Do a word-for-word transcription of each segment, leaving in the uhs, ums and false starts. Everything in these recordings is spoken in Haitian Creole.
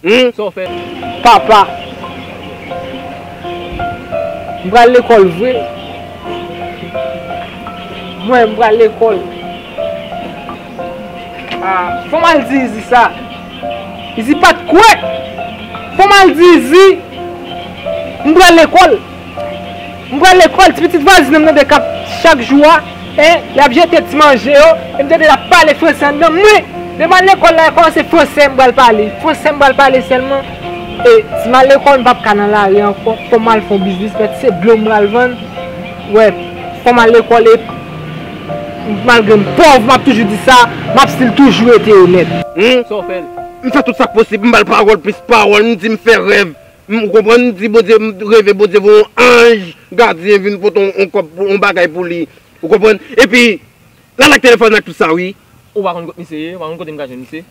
Hmm? Sa w fè? Papa, m pral lekòl vre. Mwen, m pral lekòl. Ah, fò m al di Izi sa. Izi pa t kwè. Fò m al di Izi, m pral lekòl. M pral lekòl, ti pitit vwazin nan m tande k ap chak jou a, en, y ap jete ti manje yo, e m tande l ap pale franse anndan. Mwen, demen lekòl la kòmanse, franse m pral pale. Franse m pral pale sèlman. E si m al lekòl, m p ap ka nan lari ankò. Fò m al fè yon biznis, mèt se dlo m pral vann. Wè, fò m al lekòl e malgre m pòv, m ap toujou di sa, m ap still toujou rete onèt. Hmm? Sa w fè l? M fè tout sa k posib, m ba l pawòl plis pawòl, m di m fè rèv. M, ou konprann? M di Bondye, m reve Bondye voye yon anj gadyen vin pote yon, yon kòb, yon bagay pou li. Ou konprann? Epi, l al ak telefòn nan ak tout sa, wi. Ou pa konn kot misye ye, ou pa konn kote m ka jwenn misye.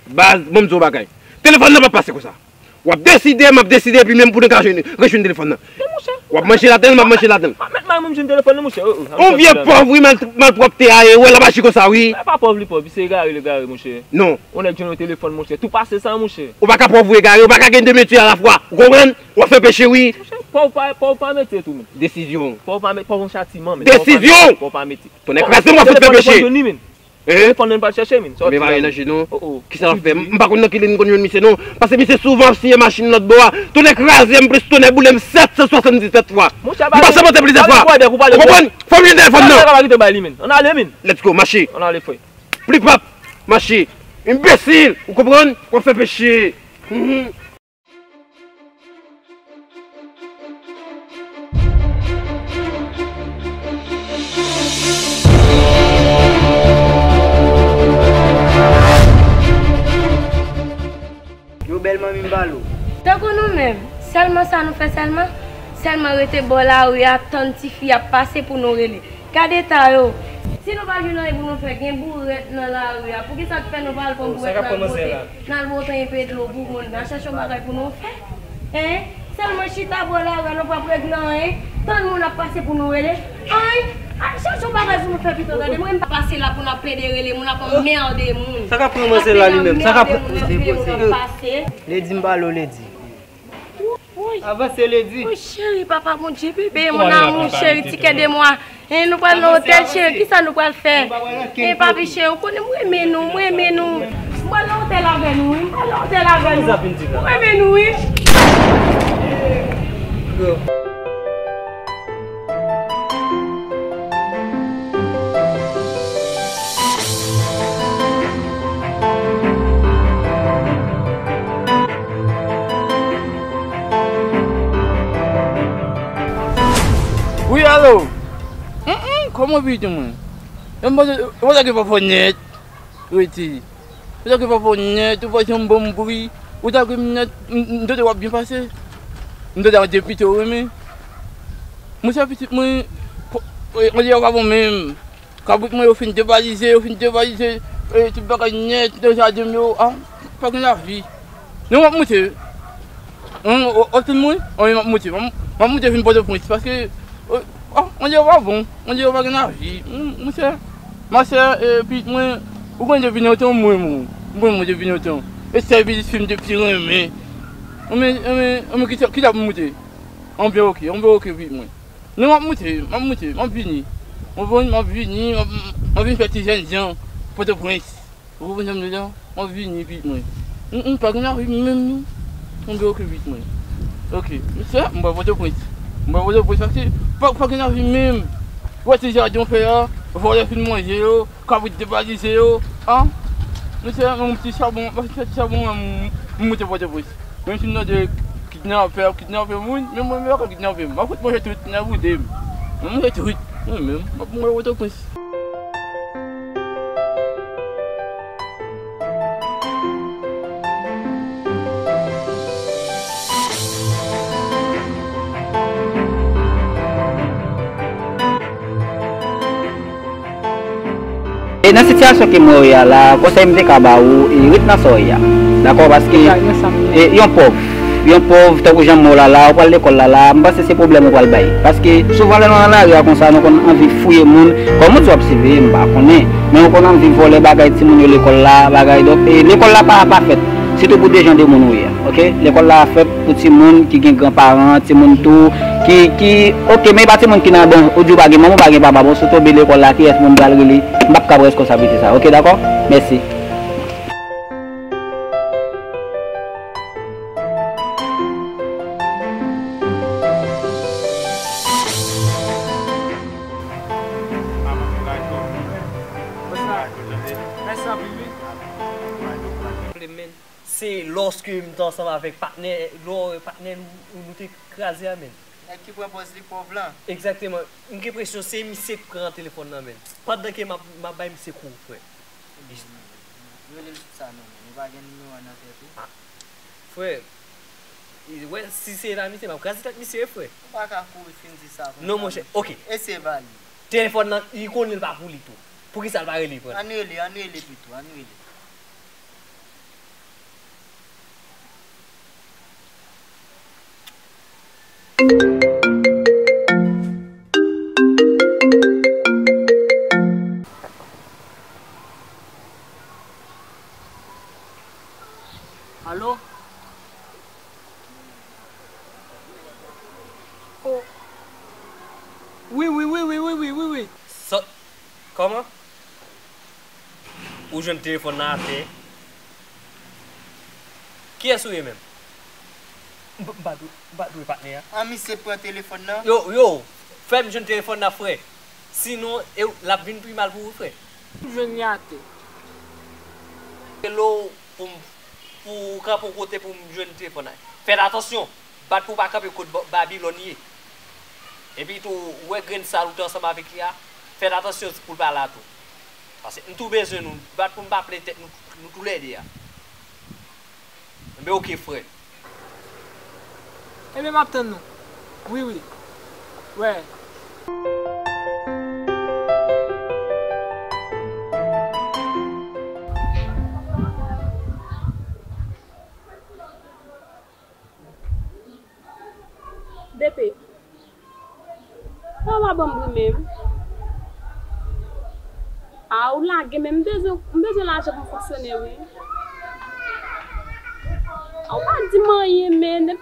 Baz, bon, m di w bagay. Telefòn nan p ap pase konsa. W ap deside, m ap deside, epi menm pou nou ka jwenn, rejwenn telefòn nan. Non, monchè. W ap manje ladan l, m ap manje ladan l. M ap mèt mal mwen jwenn telefòn nan, monchè. Oh, oh, m ap fè yon pwoblèm. Ou vye pòv, wi, mal, malpwòpte a ye, wè l ap aji konsa, wi. E pa pòv li pòv, se egare l egare, monchè. Non. Yon nèg jwenn yon telefòn, monchè. Tou pase sa, monchè. Ou pa ka pòv ou egare, ou pa ka gen de metye alafwa. Ou konprann? W ap fè peche, wi. Monchè, pòv pa, pòv pa mete tou, men. Desizyon. Pòv pa mete, pòv yon chatiman, men. Desizyon! Pòv pa mete. Tonnè kraze m, w ap fout fè peche. Telefòn nan pral jwenn li, men. Hein? Telefòn nan pral chèche, men. Sa w ap di la. Kisa l ap fè? M pa konn nan ki liy m konn jwenn misye, non. Paske misye souvan ap siye machin lòt bò a. Tonnè kraze m, plis tonnè boule m sèt san swasanndisèt fwa. M pase monte plizyè fwa. Ou konprann? Fò m jwenn telefòn nan. Ann ale, men. Let's go, mache. Ann ale, frè. Pli pap, mache. Enbesil, ou konprann? W ap fè peche. Mhm. Yo bèl manmi m ba l ou. Tankou nou menm, sèlman sa nou fè sèlman? Sèlman rete bò lari a, tann tifi ap pase pou nou rele. Gade eta yo. Si nou pa jwenn anyen pou nou fè, gen bourèt nan lari a. Poukisa k fè nou pa al pran bourèt nan al bwote, nan al bwote enpe dlo pou moun nan, chèche yon bagay pou nou fè? Hein? Sèlman chita bò lari a, nou p ap regle anyen. Tann moun ap pase pou nou rele. Anyen? Al chèche yon bagay pou nou fè pito, tande. Mwen, m pa pase la pou n ap plede rele moun, ap anmède moun. Sa k ap pran manzè la li menm? Sa k ap pran. Ap plede anmède moun, ap pase. Lady, m ba l ou, Lady. Avanse, Lady. Woy, cheri, papa Bondye, bebe, mon amour, cheri, ti kè de mwa. E nou pral nan otèl, cheri, kisa nou pral fè? E papi cheri, ou konnen mwen renmen nou, mwen renmen nou. M pral nan otèl avè nou, wi, m pral nan otèl avè nou. Mwen renmen nou, wi. Wi, alo. Hum, hum, kòman pitit mwen? E mwen, mwen ta gen papa nèt. Rete. Ou ta gen papa nèt, ou pa janm ban m bri. Ou ta gen nèt, m, m, m tande w ap byen pase. M tande w ap depite w renmen. Monchè pitit mwen, po, e, mwen di yo pa bon menm. Kabrit mwen yo fin devalize, yo fin devalize, e, tout bagay nèt, nan jaden m yo, a, pa gen lavi. Non, m ap moute. Hum, w, w ap tann mwen? Wi, m ap moute. M ap, m ap moute vin Pòtoprens, paske, e, a, mwen di yo pa bon, mwen di yo pa gen lavi. Hum, monchè, masè, e, pitit mwen, ou konn depi lontan, mwen, mwen, mwen, mwen depi lontan. E sèvis fi m depi renmen. Mwen, mwen, mwen, kisa, kisa pou m moute? Anben oke, anben oke, pitit mwen. Non, m ap moute, m ap moute, m ap vini. Ou konprann, m ap vini, m ap, m ap vin fè ti jènjan Pòtoprens. Ou konprann sa m di w la? M ap vini, pitit mwen. M, m pa gen lavi menm, non. Anben oke, pitit mwen. Oke, mesye, m pral Pòtoprens. M pral Pòtoprens, paske pa, pa gen lavi menm. Ou wè ti jaden w fè a, vòlè fin manje yo, kabrit devalize yo, a? Mesye, yon ti chabon, yon ti chabon, m, m moute Pòtoprens. Menm si m tande kidnapè ap kidnape moun, men mwen, mwen pa ka kidnape m. M ap fout manje tout, n ap boude m. M ap manje tout. Mwen menm, m ap mouri Pòtoprens. E nan sitiyasyon ke mwen ye a la, konsèy m te ka ba ou, e ret nan sa w ye a. Dakò? Paske, e, yon pòv, yon pòv, tankou jan m wè w la la, ou pral lekòl la la, m panse se pwoblèm ou pral bay. Paske, souvan lè nou nan lari a konsa, nou konn anvi fouye moun, kòm ou di w ap siveye, m pa konnen. Men ou konn anvi vòlè bagay timoun yo lekòl la, bagay, donk, e, lekòl la pa, pa fèt. Sitou pou de jan de moun ou ye, oke? Lekòl la fèt pou timoun ki gen gran paran, timoun tou, ki, ki, oke, men e pa timoun ki nan, bon, ou di w pa gen manman, ou pa gen papa, bon, si w tonbe lekòl la, kiyès moun pral rele? M p ap ka pran reskonsablite sa, oke, dakò? Mèsi. Mèsi anpil, wi. Se lòske m te ansanm avèk patnè, lò patnè nou, nou te kraze a, menn. Nèg ki pran pòz li pòv lan. Egzakteman. M gen enpresyon se misye k pran telefòn nan, menn. Pandan ke m ap, m ap bay misye kou, frè. Rele l sou sa non, menn. Ou pa gen nimewo a nan tèt ou? Ah, frè, e, wè, si se ta misye, m ap kraze tèt misye, frè. Ou pa ka kouri fin di sa konsa. Non, monchè, oke. Eseye ba li. Telefòn nan, li konnen l pa pou li tou. Poukisa l pa rele pran? Ann rele, ann rele pito, ann rele. Alo? Oh. Wi, wi, wi. Sa, kòman? Ou jwenn telefòn nan atè? Kiyès ou ye menm? M pa, m pa dwe, m pa dwe patnè a. An, misye pran telefòn nan. Yo, yo, fè m jwenn telefòn nan, frè. Sinon, e, l ap vin pi mal pou ou, frè. M jwenn li atè. Hello, pou m, pou w kanpe yon kote pou m jwenn telefòn nan. Fèt atansyon, bat pou w pa kanpe kot Ba-, Babilòn ye. Epi tou, ou wè grenn sal ou te ansanm avèk li a, fèt atansyon pou l pa la tou. Paske m tou bezwen nou, bat pou m pa plen tèt nou, nou toulède a. Enben, oke, frè. Enben, m ap tann nou. Wi, wi. Wè. D P. Sa w pa ban m ri menm? A, ou lage, men m bezwen, m bezwen lajan pou m fonksyone, wi. A, ou pa di m anyen, men.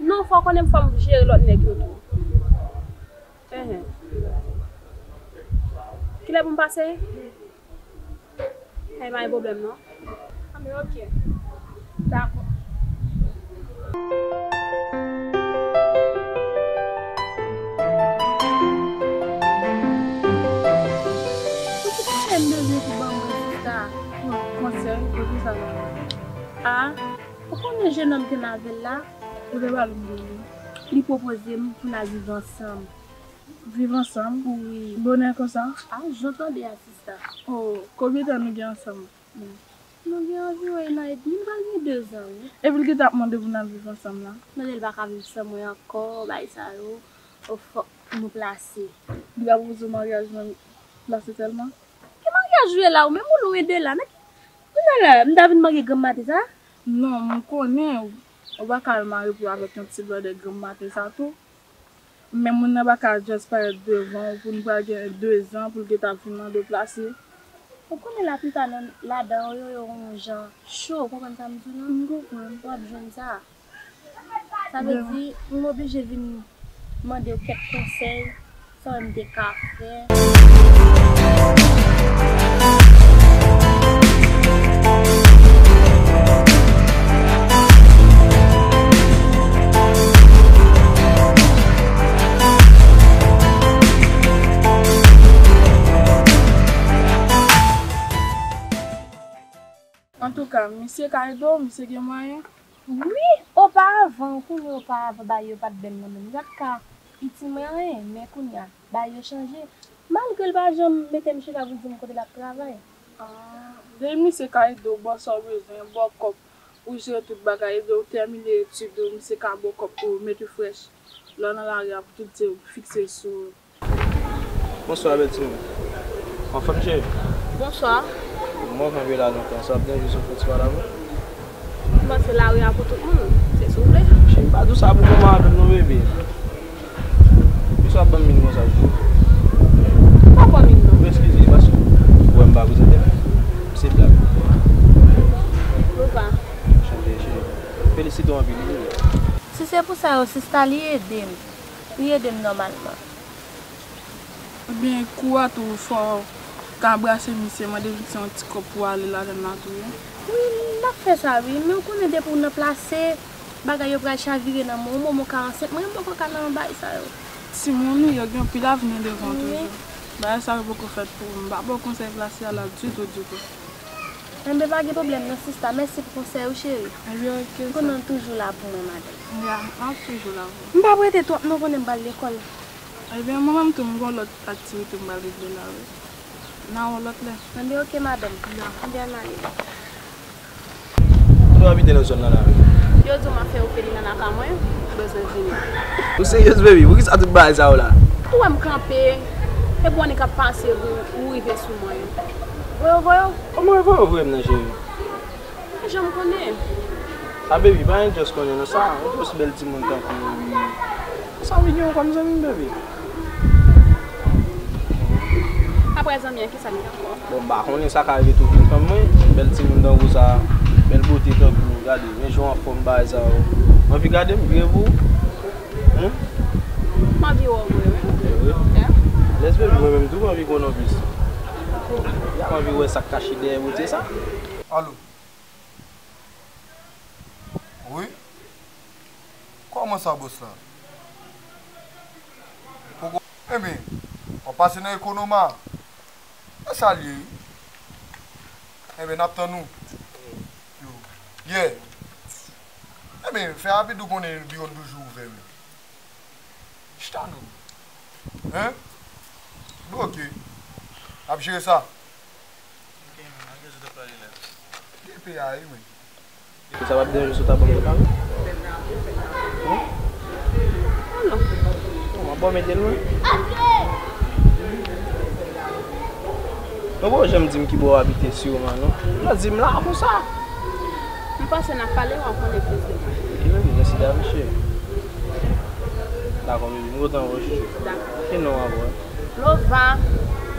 Non, fò w konnen fò m jere lòt nèg yo tou. Enhen. Kilè pou m pase? Ay, pa gen pwoblèm, non. Anben, oke. Dakò. Poukisa m bezwen pou ban mwen sista? Konsèy, poukisa non? A, ou konnen jennonm ke m avè l la? Ou te pale m de li. Li pwopoze m pou n al viv ansanm. Viv ansanm? Wi. Bonè konsa? A, jan w tande a, sista. Oh, konbyen tan nou gen ansanm? Nou gen anviwon en an edmi, nou pral gen dezan, wi. Epi l gentan ap mande pou n al viv ansanm la? Mande l pa ka viv san mwen ankò, bagay sa yo. O, fòk nou plase. Li pa pwopoze w maryaj, men plase sèlman? Ki maryaj ou ye la, ou menm ou lwen de la, nan ki, kounye a la, m ta vin marye granm maten sa? Non, m konnen ou, ou pa ka al marye pou avèk yon ti blòdè granm maten sa tou. Men moun nan pa ka just parèt devan w pou nou pral gen dezan pou l gentan vin mande w plase. Ou konnen lapita nan, ladan yo, yo yon jan cho, ou konprann sa m di w lan? M konprann. W ap jwenn sa. Sa vle di, m oblije vin mande w kèk konsèy. Sa w wè m te ka fè? Antouka, misye ka ede w, misye gen mwayen. Wi, oparavan, ou konnen oparavan, bagay yo pa t bèl nan men m. Yo pa t ka itil mwen anyen, men kounye a, bagay yo chanje. Malgre l pa janm mete m chita pou l di m kote l ap travay. Ah, depi misye ka ede w, ba w sa w bezwen, ba w kòb pou w jere tout bagay, ede w tèmine etid ou, misye ka ba w kòb pou w mete w frèch. Lè w nan lari a, pou tout je w fikse sou ou. Bonswa, bèl timoun. Anfòm, cheri? Bonswa. Mwen kanpe la lontan, sa ap deranje si w fè ti pale avè m? M panse lari a pou tout moun, se si w vle. Cheri, pa di w sa pou kòman avè m non, bebe. Poukisa w ap ban m min konsa, cheri? Pa pran min non. Eskize, paske ou wè m pa prezante m. Se blag. Nou pa Si se pou sa yo, sista, li ede m. Li ede m nòmalman. Ebyen, kou a tou, fò w ka brase misye, mande misye yon ti kòb pou ale ladann la tou, wi. Wi, l ap fè sa, wi. Men ou konnen depi w nan plase, bagay yo pral chavire nan men w, yon moman w ka ansent. Mwen menm poko ka nan bagay sa yo. Timoun, wi, yo gen anpil avni devan toujou. Bagay sa yo poko fèt pou ou. M pa ba w konsèy plase a la ditou, ditou. Enben, pa gen pwoblèm non, sista. Mèsi pou konsèy ou, cheri. Ebyen, oke, m konnen w toujou la pou mwen, madanm. Ya, m ap toujou la pou ou. M p ap rete twòp non, konnen m pral lekòl. Ebyen, mwen menm tou, m gen yon lòt aktivite m pral regle la, wi. N a wè w lòt lè. Enben, oke, madanm. Ya. Enben, ann ale. Kote w abite nan zòn nan la menm? Yo di w m ap fè ofelina nan ka mwen, ou bezwen vini. Ou seryez, baby? Poukisa tout bagay sa yo la? Ou wè m kanpe, epi w annik ap pase pou ou rive sou mwen. Voye w, voye w. Kòman voye w voye m nan, cheri? Jan m konnen. A, baby, pa enn just konnen non, sa, yon just bèl timoun tankou ou, wi. Sa w vin gen kòm zanmi m, baby? Apre zanmi an, kisa k gen ankò? Bon, m pa konnen, sa ka rive tou vin fanm mwen. Bèl timoun tankou sa, bèl bote tankou ou, gade, men jan w anfòm, bagay sa yo. M anvi gade m vire pou ou. Humm. M anvi wè w vre, wi. Vre? Lès baby, mwen menm tou, m anvi konn anplis. M anvi wè sa k kache dèyè bote sa. Alo. Wi? Kòman sa, bòs la? Poko. Enben, w ap pase nan Ekonoma? E sa l ye, wi. Enben, n ap tann ou. Yo. Yeah. Enben, fè rapid, ou konnen biwo n toujou ouvè, wi. Chita non. Hein? Bon, oke. N ap jere sa. Oke, men, malgre sa w t ap pale la. Depi a, wi, men. Sa p ap deranje si w ta ban m kòb la, non? Hein? Oh, non. Bon, m ap ba w mete l, wi. Mwen pa w janm di m ki bò w abite siman, non. Ou di m la konsa. M panse n ap pale, w ap konnen plis de mwen. Ok, baby, mèsi davans, cheri. Dakò, baby, m kontan wè w, chouchou. Dakò. Ki non w ap wè? Lova.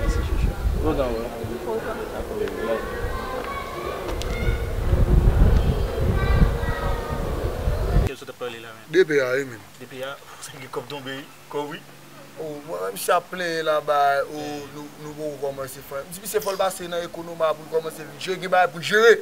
Mèsi, chouchou. M kontan wè w. M kontan. Dakò, baby, bye. Kiyès ou t ap pale la menm? De P A, wi, menm. De P A, sa gen kòb tonbe, wi. Kòb, wi. Oh, mwen menm, misye ap plenyen la, bay, oh, nou, nou poko kòmanse fè. M di misye fò l pase nan Ekonoma pou l kòmanse vin jere, gen bagay pou l jere.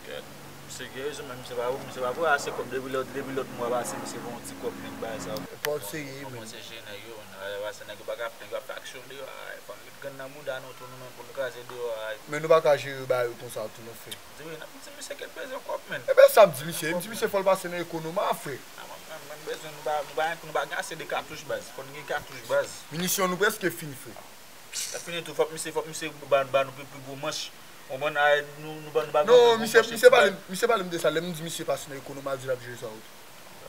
Kèt, misye gen rezon, men misye pa, misye pa pran ase kòb depi lòt, depi lòt mwa pase, misye pran yon ti kòb, men bagay sa yo. Fò l serye, wi, men. Kòmanse jere nèg yo, men, pase nèg yo pa ka, nèg yo ap fè aksyon deyò, ay, fò n met grenn nan bouda nou tou, nou menm pou n kraze deyò, ay. Men nou pa ka jere bagay yo konsa tou, non, frè. Di wi, n ap di misye ke l bezwen kòb, men. Ebyen, sa m di misye, m di misye fò l pase nan Ekonoma, frè. A, mwen, mwen, mwen bezwen, nou pa, nou pa, nou pa gen ase de katouch, baz. Fò n gen katouch, baz. Minisyon nou prèske fini, frè. Sa fini tou, fòk misye, fòk misye ba, ba nou pi, pi gwo manch. Konprann, a, nou, nou ba, nou ba, nou ba nou pi gwo manch. Non, misye, misye pale, misye pale m de sa, lè m di misye pase nan Ekonoma, l di l ap jere sa yo tou.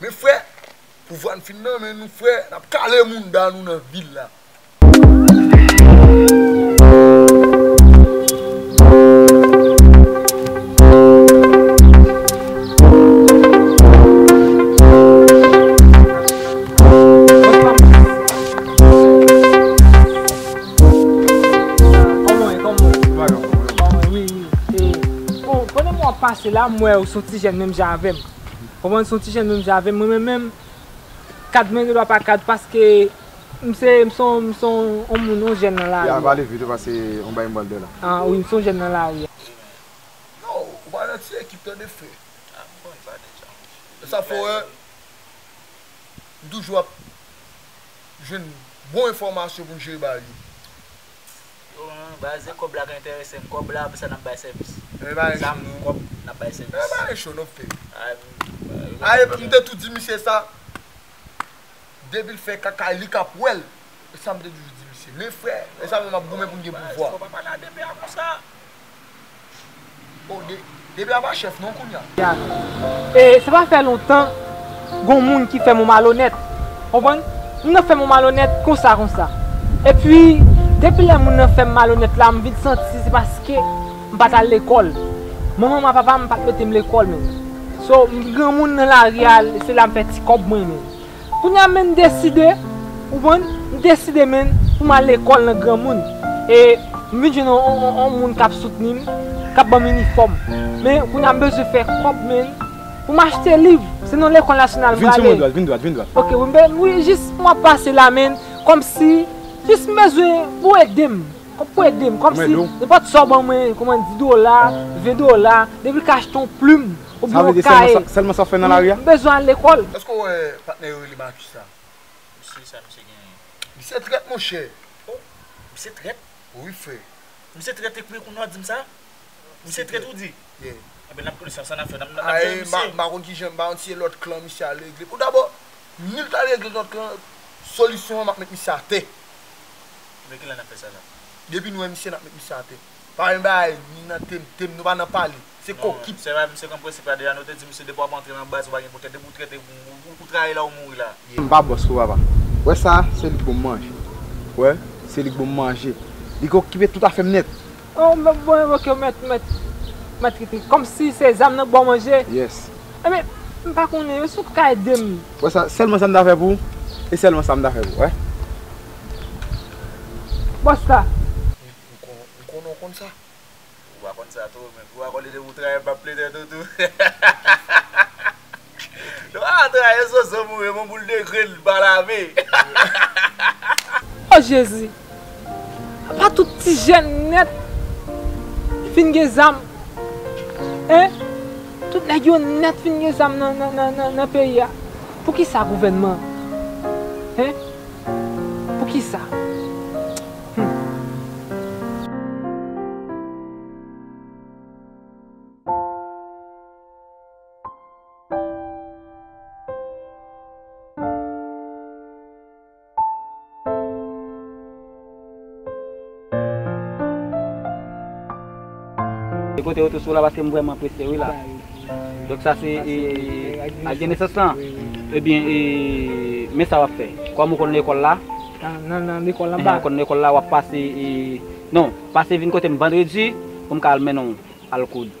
Men frè, pouvwa n fin nan men nou, frè, n ap kale mounda nou nan vil la. Kòman w ye? Kòman w ye? Kòman w ye? Wi, wi. E, bon, pandan mwen ap pase la, m wè w se yon ti jèn menm jan avè m. Konprann, se yon ti jèn menm jan avè m. Mwen menm, menm, kad mwen gen dwa pa kad paske m se, m se yon, m se yon moun, yon jèn nan lari a. Ya, pale vit, paske yon bagay m pral di la. Ah, wi, m se yon jèn nan lari a. Non, ou pa nan ti ekip tande, frè. Ah, m konn pa deja. E sa fè w wè, m toujou ap jwenn bon enfòmasyon pou m jere bagay yo. Yo, hein, baz, se kòb la k enterese m. Kòb la, apre sa, n ap bay sèvis. Zam, kòb, n ap bay sèvis. E pa cho non, frè. Ay, m te tou di misye sa. Depi l fè kaka, li k ap wè l. E sa m te toujou di misye. Men frè, e sa menm ap goumen pou n gen pouvwa. Fò pa pale a D P A konsa. Oh, de, D P A pa chèf non kounye a. Ya. E sa pa fè lontan, gon moun ki fè m yon malonèt. Konprann? Moun nan fè m yon malonèt konsa, konsa. Epi, depi lè moun nan fè m malonèt la, m vin santi se paske m pa t al lekòl. Manman m ak papa m pa t mete m lekòl, menm. So, m granmoun nan lari a, se la m fè ti kòb mwen, menm. Kounye a, men, m deside, ou konprann, m deside, men, pou m al lekòl nan granmoun. E m vin jwenn yon, yon, yon, yon moun k ap soutni m, k ap ban m inifòm. Men, kounye a, m bezwen fè kòb, men, Pou m achte liv, se nan lekòl nasyonal m Vin sou prale. Mwen dwat, vin dwat, vin dwat. Ok, wi, m be- wi, jis m ap pase la, men, kòmsi, jis m bezwen pou ede m. Kòm pou ede m, kòmsi Mwen do. Nenpòt sa w ban mwen, kòman di, dola, ven dola, depi l ka achte yon plim, oubyen yon kaye. Sa vle di sèlman sa, sèlman sa w fè nan lari a? M bezwen al lekòl. Èske w wè patnè yo rele Marcus la? Misye sa, misye genyen. Misye trèt, monchè. Oh, misye trèt? Wi, frè. Misye trèt, ekri kounye a w di m sa? Misye trèt ou di? Yeah. Enben, n ap konnen sa, sa n ap fè, n ap, n ap, n ap jere misye. M pa konn kijan, m pa konn si e lòt klan misye al regle. Pou dabò, ni l t al regle lòt klan, solisyon an, m ap met misye atè. Men kilè n ap fè sa la? Depi nou wè misye, n ap met misye atè. Pa gen bagay, ni nan tem, tem, nou pa nan pale. Se koki. Se pa misye konn prensip la deja, nou te di misye depi w ap antre nan baz, ou pa gen pou trete, depi w trete, ou, ou, ou trayi la, ou mouri la. M pa bòs ou, papa. Wè sa, se li k ban m manje. Wè, se li k ban m manje. Li k okipe tout afè m nèt. Oh, mèt, bon, ok, mèt, mèt, mèt, kòmsi se zam nan k ba w manje. Yes. Enben, m pa konnen, si w ka ede m. Wè sa, sèlman sa m ta fè pou ou, e sèlman sa m ta fè pou ou, wè. Bòs la. M, m kon-, m konnen w konn sa. Ou pa konn sa tou, men pou w pa konnen depi w trayi m p ap plede tou, tou. Yo, a, traye soso mouri, mon boul de grenn pa lave. Oh, Jezi. Apa tout ti jèn nèt fin gen zam? Hein? Tout nèg yo nèt fin gen zam nan, nan, nan, nan, nan peyi a. Poukisa gouvènman? Hein? Poukisa? Hmm. E kote w tou sou la, paske m vrèman prese wi la. Donk sa se, e, ak gen nesans lan. Ebyen, e, men sa w ap fè. Kòm ou konn lekòl la, nan, nan, nan lekòl anba. Ou konn lekòl la, w ap pase, e, non, pase vin kote m vandredi pou m ka al mennen w al koud,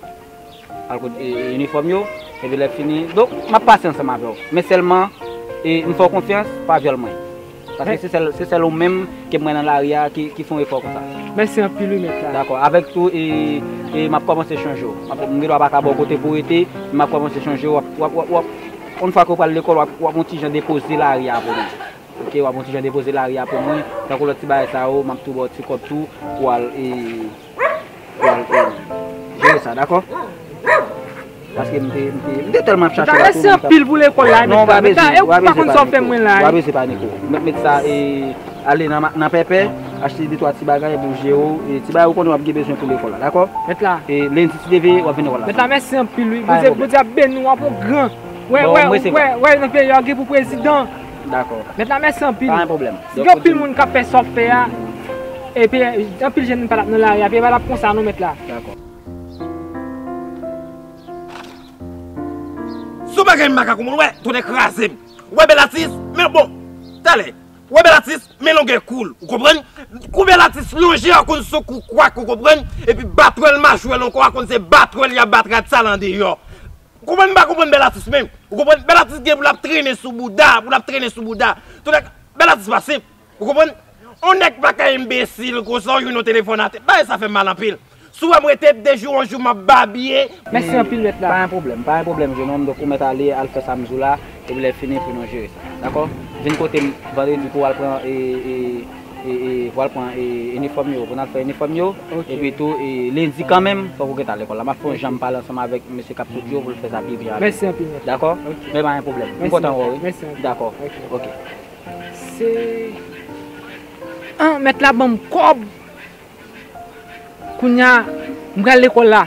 al koud, e, e, inifòm yo, epi lè fini, donk, m ap pase ansanm avè w. Men sèlman, e, m fè w konfyans, pa vyòl mwen. Paske se sèl, se sèl ou menm ke m wè nan lari a ki, ki fè yon efò konsa. Mèsi anpil, wi, mèt la. Dakò. Avèk tou, e, e, m ap kòmanse chonje w. M ap, m gen dwa pa ka ba w kote pou w rete, men m ap kòmanse chonje w. W ap, w ap, w ap, w ap, yon fwa ke w pral lekòl, w ap, w ap yon ti jan depoze lari a pou mwen. Ok, w ap yon ti jan depoze lari a pou mwen. Tankou lòt ti bagay sa yo, m ap tou ba w ti kòb tou pou w al, e, pou w al, e, jere sa, dakò? Paske m te, m te, m te tèlman ap chache w la. Mèt la, mèsi anpil pou lekòl la, mèt la. Non, w pa bezwen, w pa bezwen panike. W pa bezwen panike. W pa bezwen panike. Mèt, mèt sa, e, ale nan ma-, nan pèpè, achte de twa ti bagay pou jere w, e, ti bagay ou konnen w ap gen bezwen pou lekòl la, dakò? Mèt la. E, lendi ti leve, w ap vin lekòl la. Mèt la, mèsi anpil, wi. Bondye, Bondye ap beni w, w ap yon gran. Wè, wè, wè, wè, nan peyi a, w gen pou prezidan. Dakò. Mèt la, mèsi anpil. Pa gen pwoblèm. Gen anpil moun k ap fè sa w ap fè a. Epi, anpil jèn pa t ap nan lari a, epi pa t ap konsa non, mèt la. Dakò. Sou bagay m pa ka konprann, wè, tonnè kraze m. Wè Bèl Atis, men bon, talè. Wè Bèl Atis, men longè kou l, ou konprann? Kou Bèl Atis lonje a konn se kou kwak, ou konprann? Epi batwèl majwèl ankò a konn se batwèl y ap bat rat sal andeyò. Ou konprann, m pa konprann Bèl Atis menm. Ou konprann? Bèl Atis gen pou l ap trennen sou bouda, pou l ap trennen sou bouda. Tonnè, Bèl Atis pase. Ou konprann? On nèg pa ka enbesil konsa, ou jwenn yon telefòn atè. Bagay sa fè m mal anpil. Si w wè m rete de jou an jou, m ap babye. Mèsi anpil, mèt la. Pa gen pwoblèm, pa gen pwoblèm, jenòm. Donk, ou mèt ale, al fè sa m di w la, epi lè fini, pou nou jere sa. Dakò? Vin kote m vandredi pou w al pran, e, e, e, e, pou w al pran, e, inifòm yo, pou n al fè inifòm yo. Ok. Epi tou, e, lendi kanmenm, fòk ou gentan lekòl la. M ap fè yon jan m pale ansanm avèk mesye k ap koud yo pou l fè sa pi byen avè w. Mèsi anpil, mèt la. Dakò? Ok. Men pa gen pwoblèm. M kontan wè w, wi. Mèsi anpil. Dakò. Ok. Ok. Se, ah, mèt la ban m kòb. Kounye a, m pral lekòl la.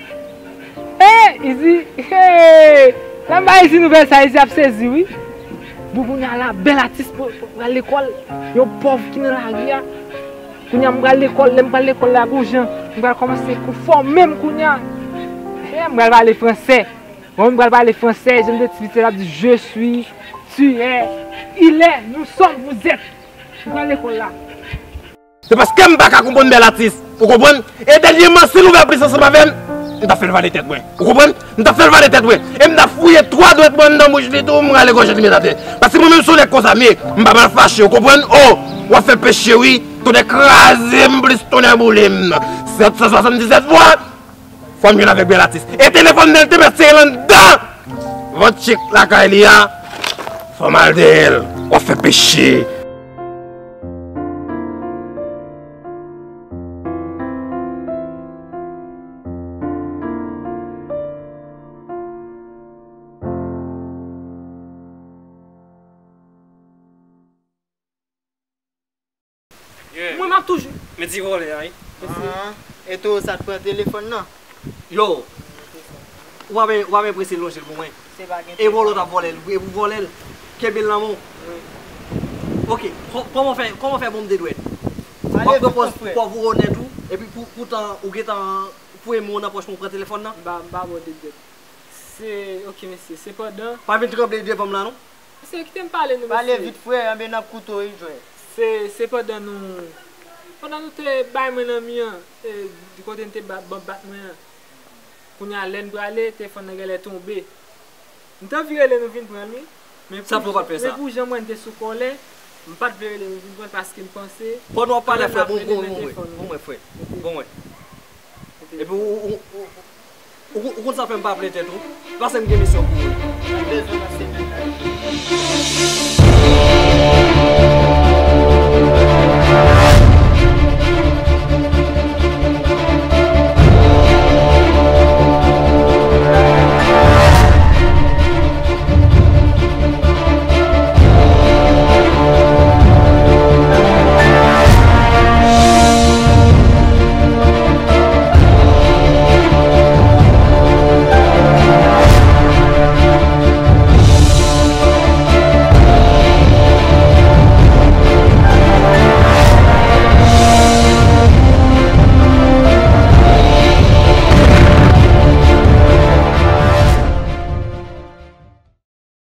Hey, Izi, hey! Lè m ba Izi nouvèl sa, Izi ap sezi, wi. Bon, kounye a la, Bèl Atis pou, pou pral lekòl. Yon pòv ki nan lari a. Kounye a, m pral lekòl, lè m pral lekòl la, gon jan, m pral kòmanse kou fòme m kounye a. Hey, m pral pale fransè. Bon, m pral pale fransè, jan m te ti piti, l ap di, je suis, tu es, il est, nous sommes, vous êtes. M pral lekòl la. Se paske m pa ka konprann Bèl Atis, ou konprann? E dènyèman, si l ouvè plis ansanm avè m, m t ap fè l vale tèt mwen, ou konprann? M t ap fè l vale tèt mwen. E m t ap fouye twa dwèt mwen anndan bouch li tou, m rale gòj li met atè. Paske mwen menm se yon nèg konsa m ye, m pa mal fache, ou konprann? O, w ap fè peche wi, tonnè kraze m plis tonnè boule m. Sèt san swasanndisèt fwa, fò m jwenn avèk Bèl Atis. E telefòn nan, l te mèt sere l anndan. Vant chik lakay li a, fò m al dèyè l, w ap fè peche. Mwen m ap toujou. Men ti vòlè a wi. Anhan. E tou sa t pran telefòn nan. Yo, w ap w ap enprese lonje l pou mwen. Se pa gen E vòlè w t ap vòlè l, e pou vòlè l. Kenbe l nan men w. Ok, kò- kòman fè kòman fè bon m de dwèt? W ap pran pòz kòb ou onèt ou, epi pou poutan ou gentan foure men w nan pòch mwen w pran telefòn nan. M pa m pa bon de dwèt. Se ok mesye, se pandan. Pa vin tranble devan m la non. Mesye kite m pale nou Pale mesye. Vit frè, anben n ap koute w wi jwè. Se se pandan nou pandan nou te bay mwen nan mi an, e, di kote n te bat, ban bat mwen an. Kounye a lè n prale, telefòn nan genlè tonbe. M t anvi rele nou vin pran l wi. Men Sa pou w pa t fè sa. Men pou jan mwen n te sou kòlè, m pa t vle rele nou vin pran l paske m panse. Pandan w ap pale Lè n frè, ap bon rele bon men bon mwen. telefòn Bon nan. mwen frè. Bon mwen. Epi ou ou ou ou ou konn sa fè m pa plen tèt ou. Pase m gen misyon pou ou. Mwen bezwen nan semèn nan.